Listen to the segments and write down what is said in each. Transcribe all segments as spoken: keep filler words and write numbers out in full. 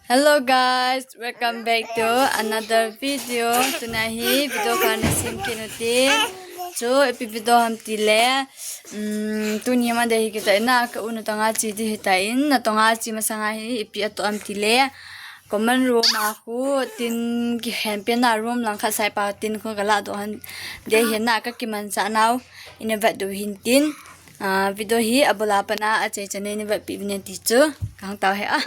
Hello guys, welcome back to another video. Tuna hi video khat na sem kit u hite. Chu ipi video ham tile, um, tuni ma de hi kita ina ka u natong a che di hita in, natong a che masanga hi ipi atoh ham tile, common room a khu tin kikhen pen na room lang khat side pa tin khu ka ladoh han de hi na ka kimanchah nau ina vet diu hin tin. Ah, video hi abul a pat na achai chan nei ni vet pi vin ti chu. Ka hang tao he a.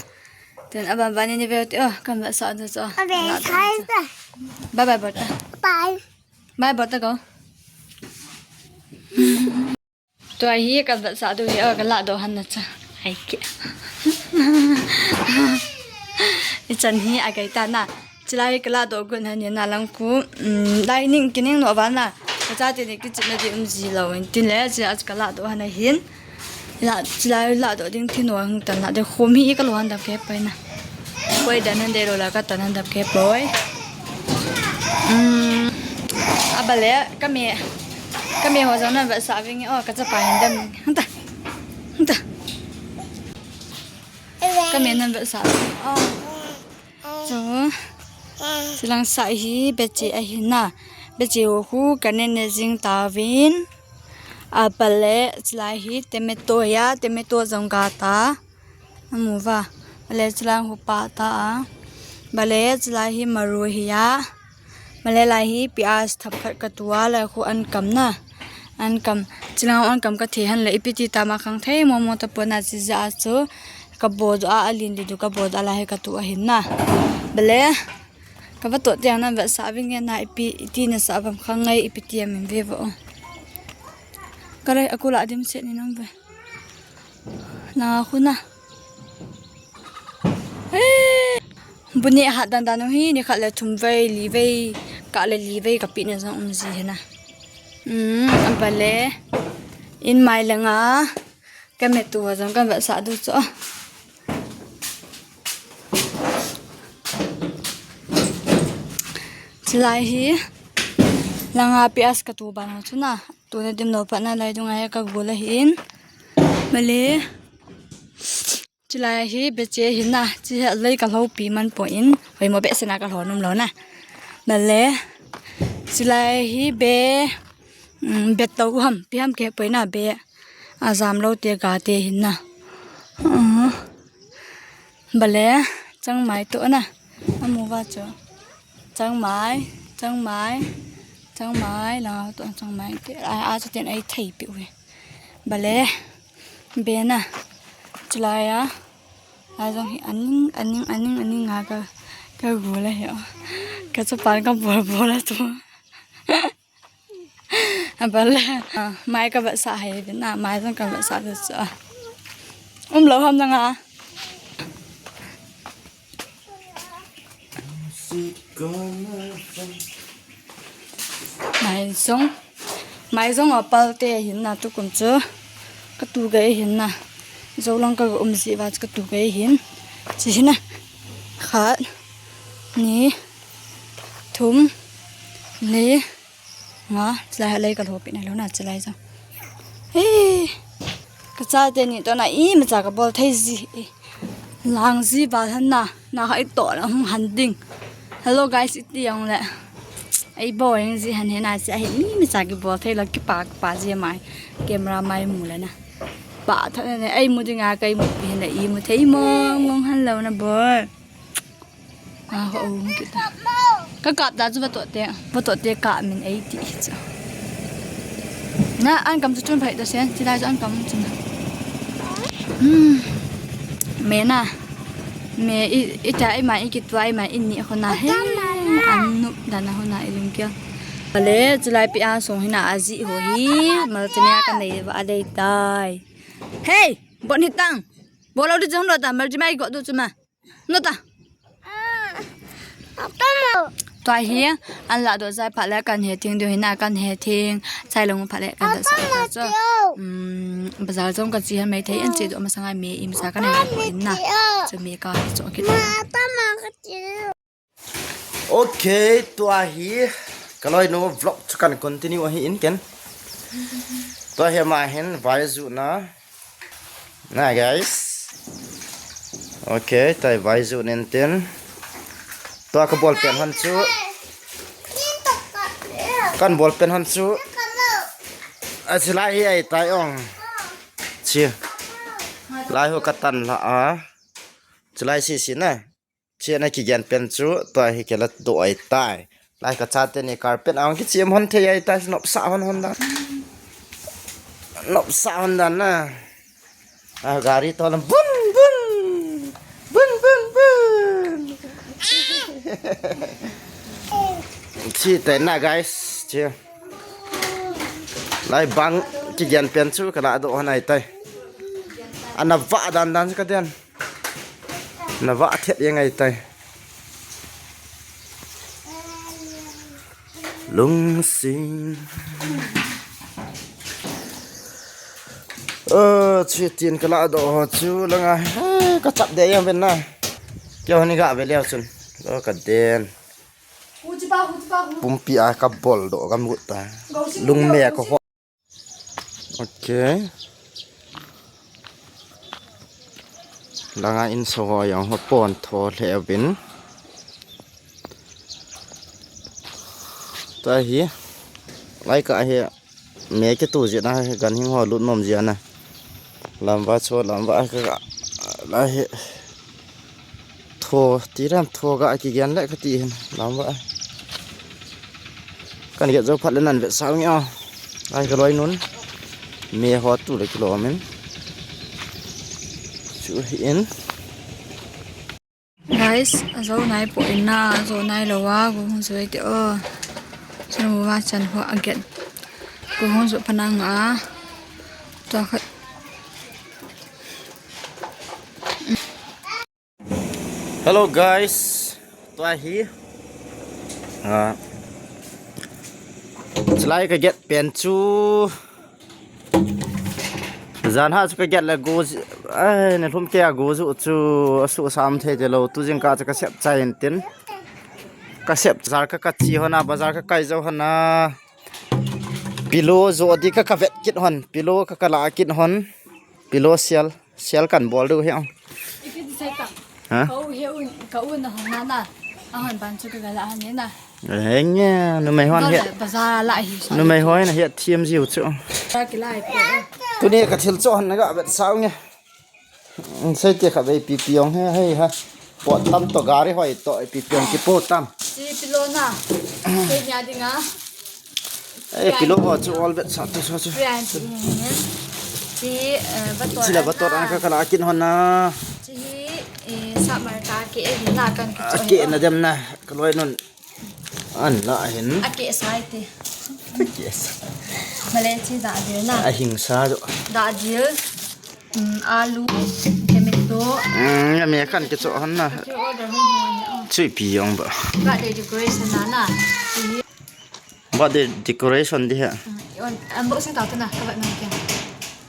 Tun aban ban ni ve ti o, kan vetsah diu chu. Abe, Ladoh sai chu. Bye bye bol ta. Bye. Bye bol ta ko. Tua hi kan vetsah diu hi o, ka ladoh han na chu. Ai ke. I chan hi a kai ta na. Chilai ka ladoh gun han ni na lang khu, um, lai ning kining no van na. Ka chate ni kichepna di um ji lou in tin le, chilai ka ladoh han ahin. La, chilai ladoh ding thi no hung tan na. De khom hi ka lo han dam ke pai na. Koi dan han de lo la ka tan han dam ke poi. Um, abale, ka me, ka me ho jong na vetsah ving o, ka chapa hin dam. Hanta. Hanta. Ka me nan vetsah ving o. Chu, chilang side hi beche ahi na. Beche ho khu ka nene jing tauvin. Abale, chilai hi tomato ya, tomato jong ga ta. Amu va. Bale, chilang ho pa ta a. Bale, chilai hi maru hi ya. Bale, lai hi pias thap khat ka tu a, lai khu an kam na. An kam, chilang an kam ka the han le, ipi ti tam a khang thei mo mo ta pon a chi ja a chu. Ka bol diu a, a lin lin diu ka bol diu a, lai hi ka tu ahin na. Bale, ka va toh teng nan vetsah ving e na ipi, iti na sa vam khang ngai ipi ti a min ve vo. Ka lai a kula dim se ni nang ve. Na khu na. Eh, bu ni hat dan dan hi ni khat le thum vei, li vei, ka le li vei ka pi na jong um ji he na. Um, abale. In mai le nga. Ka me tu ho jong kan vetsah diu chu. Chilai hi langa pias ka tu ban ho chu na. Tuna dim lou pat na lai dung a ka gol ahin. Bale. Chilai hi beche hi na. Chi hi lai ka lou pi man poi in. Hoi mo behseh na ka lou nom lou na. Bale. Chilai hi be, um, be to ham. Pi ham ke poi na be. Ajam lou te ga te hin na. Ah. Bale, changmai to na. Amu va chu. Changmai, changmai, changmai, la to changmai te. A, a chu ten ai thei pi u he. Bale, be na. Chilai a. A jong hi aning, aning, aning, aning a ka, ka gol a hi o. Ka chu pan ka bol bol a tu. Abale, ah, mai ka vetsah hai vin na, mai jong ka vetsah ve chu. Um lou ham na nga. Mai jong, mai jong a pal te hin na tukum chu. Ka tu gai hin na. Jou lang ka um ji va chu ka tu gai hin. Chi hin na. Khat, ni, thum, li, nga, chilai ha lei ka lhopi nai lou na chilai jong. Hei, ka chate ni toh na imacha ka bol thei ji. Lang ji val han na, na ha i toh na hung han ding. Hello guys, iti jong le. Ei bol jing ji han he na, chi a hi imacha ki bol thei lou, kipa, kipa ji mai. Camera mai mu le na. Pa tha na ne, ei mu ding a, kei mu pi hin le imu thei mong mong han lou na bol. Ah, ho, um, kita. Ka kap ta chu va toh te, va toh te ka min ei ti chu. Na, an kam chu chun phai to sen, chi lai chu an kam chu na. Hmm. Me na. Me i, i ta i ma i ki tua i ma i ni ho na he. An nu da na ho na i lung kia. Ale, chu lai pi a song hi na a ji ho hi. Mal chu me a ka nei va a dei tai. Hey, bon hi tang. Bo lo di jong lo ta, mal chu mai go du chu ma. Nota. Tua hi, an ladoh jai phat le kan he theng diu hi na, kan he theng, chai long phat le kan da sa ta chu. Um, bazar jong ka chi han mai thei, an chi doh masanga me imacha ka nei poi na. Chu me ka hi chu kit. Okay, tua hi, ka loi nu vlog chu kan continue ahi in ken. Tua hi ama hin vai ju na. Na guys. Ok, tai vai ju nin tin. Tua ka ball pen hon chu. Kan ball pen hon chu. A chilai hi ai tai ong. Chi. Lai ho ka tan la a. Chilai si si na. Chi na kigen pen chu. Tua hi kela do ai tai. Lai ka chate ni carpet ang kichim hon thei ai tai, nopsa hon hon dan. Nopsa hon dan na. A gari to lam bun bun. Bun bun bun. Chi tai na guys, chi. Lai bang kigen pen chu kala do hon ai tai. Ana va dan dan ka den. Na va thet yang ai tai. Lungsing. Ơ, chi tin kala do ho chu langa. He, ka chap de yang ven na. Kyo ni ga ve leo chun. Lo ka den. Pumpi a ka bol do ka mut ta. Lungme ka ho. Ok. Langa in so ho yang ho pon tho le vin. Ta hi. Lai ka hi. Me ke tu jia na gan hing ho lut nom jia na. Lam va cho, lam va ka, ka, la hi. Tho, ti ram tho ga kigen le ka ti hin. Lam va. Kan get jo phat le nan vet sao nge o. Ai ka loi nun. Me ho tu le kilo min. Chu hi in. Guys, a zo nai po in na, a zo nai lo a, go hung zo te o. Chun mu va chan ho a get. Go hung zo pha nang a. Tua khat. Hello guys. Tua hi. Ah. Chulai ka get pen chu. Jan ha chu ka get le go ji, ai, ne lhum ke a go ju chu a su sam thei te lo, tu jing ka chu ka sep chai in tin. Ka sep jar ka ka chi hon a, bazar ka kai jo hon a. Pillow jo di ka ka vet kit hon, pillow ka ka la kit hon. Pillow sial, sial kan bol du hi ang. Iki di sai ta. Ha? Ka u he un, ka u na hon na na. A hon ban chu ka ga la hon na. Enge, numei hon he. Bazaar la hi sa. Numei hon he thiam jiu chu. Ta ki lai pe. Tuni ka thil cho han ga vet sao nge. Sei te kha vei pi pi ong he, hei ha. Pot tam to gari hoi to pi pi ong ki po tam. Chi pillow na. Ke nya dinga. Eh, pillow ho chu all vet sa to so chu. Yan chi he. Chi, eh, bator. Chi la bator an ka kala kin hon na. Chi hi, eh, sa mar ka ke e na kan ki cho. Ke na dem na. Ka loi nun. An la hin. A ke sai te. A ke sai. Male chi da dil na. A hing sa jo. Da dil. Um, alu, tomato. Um, ya me kan ke cho han na. Ki order hung hung na. Chui pi yong ba. Birthday decoration na na. Birthday decoration di ha. Um, unboxing tau tu na, ka ba man ke.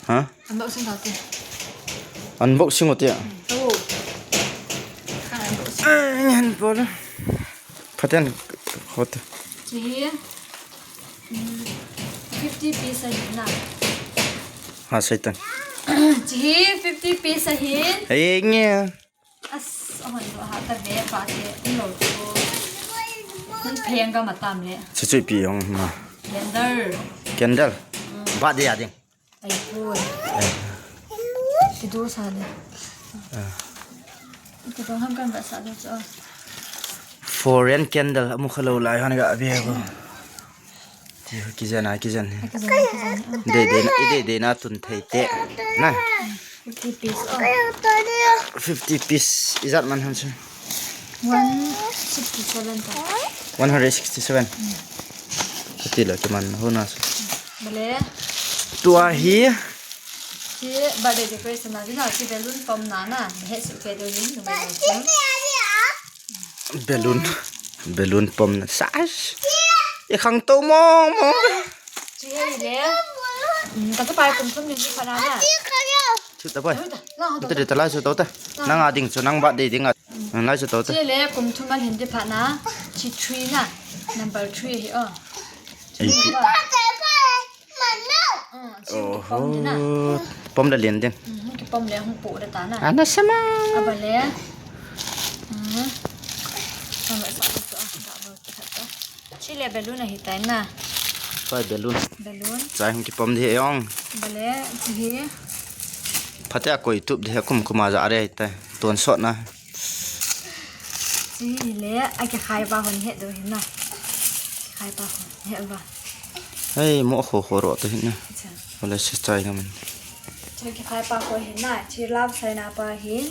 Ha? Unboxing tau tu. Unboxing o tia. Oh. Kan unboxing. Eh, ngan bol. Phaten hot. Chi hi, mm, fifty piece ahi na. Ha, Satan. Chi hi fifty piece ahi. Hey, nge. As, oh, no, ha, ta ve, pa, te, no, to. Kun pheng ga matam le. Chi chi pi yong ma. Candle. Candle. Mm. Ba de ya ding. Ai, pun. Ai. Kidu sa le. Ah. Kidu ham kan ba sa le cho. Foreign candle, amu kha lo lai han ga be ko. Ti ho kijen a, kijen. Kijen, kijen. De de na, de de na tun thei te. Na. Fifty piece. Oh. Fifty piece. Ijat man han su. One sixty-seven ta. One hundred sixty-seven. Kati la kiman ho na su. Bale. Tua hi. Chi birthday decoration na dina, chi balloon pom na na. He su ke do yin. Balloon. Balloon pom na. Sas. E khang to mong mong. Chi he le. Mm, ka tu pai kum thum ni pha na na. Chu ta pai. Bete de ta lai su to ta. Nang a ding chu nang ba de ding a. Nang lai su to ta. Chi le kum thum an hin de pha na. Chi three na. Number three hi o. Ei pi. Mm, chi pom de na. Oho. Pom da lien ding. Mm, ki Pom le hung pu da ta na. Ana sama. Aba le. Hmm. Sama sa tu a da ba ta ta. Chi le balloon ahi tai na. Pai balloon. Balloon. Chai hung kipom di ong. Ba le chi hi. Phate a koi tup di kum kuma ja re tai. Ton sot na. Chi le a kikhai pa hon he do hin na. Kikhai pa hon he ba. Hei, mo kho kho ro to hin na. Acha. Wala si chai na man. Chi kikhai pa ko hin na. Chi love sign a pa hin.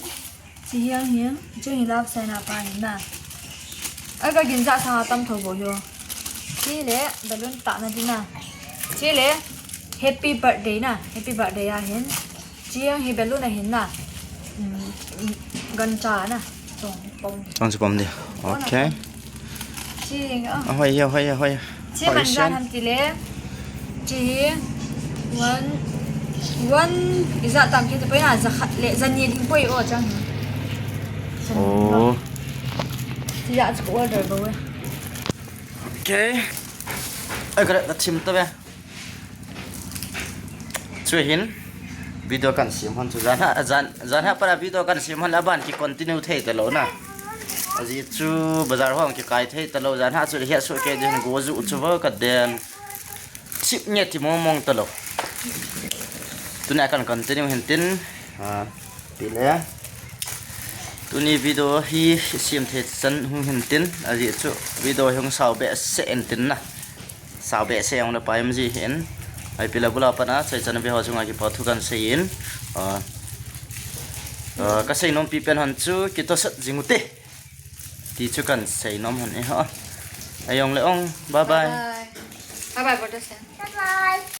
Chi hiang hiang. Chi hi love sign a pa hin na. Aga gin ja sa tam tho bo yo. Chi le balloon ta na di na. Chi le happy birthday na. Happy birthday a hin. Chi hiang hi balloon a hin na. Mm, mm, gancha na. Chong pom. Chong chu pom di. Okay. Chi hiang a. Ah, hoi ya, hoi ya, hoi ya. Chi man jan ham ti le. Chi hi. One. One. Iza tam ki te poi na za khat le. Za ni ding poi o chang. Oh. Chi ya chu order bo we. Okay. Ai, ka, ka thim ta ve. Chu hin video kan sim hon chu jan ha, jan, jan ha para video kan sim hon aban ki continue thei ta lo na. Aji chu bazar hong ki kai thei ta lo jan ha chu hia su ke din go ju chu va ka den. Chip nge ti mong mong ta lo. Tuna kan continue hin tin. Ah, pi le. Tuni video hi sim thei chan hung hin tin. Aji chu video hung sao be se en tin na. Sao be se ong le pai em ji hin. Ai pi le bula pana chai chan be ho chunga kipa thu kan sei in. Ah, ah, ka sei nom pi pen hon chu kito sat jing u te. Ti chu kan sei nom hon e ho. Ai ong le ong. Bye bye. Bye bye. Bye bye, brother Sam. Bye bye.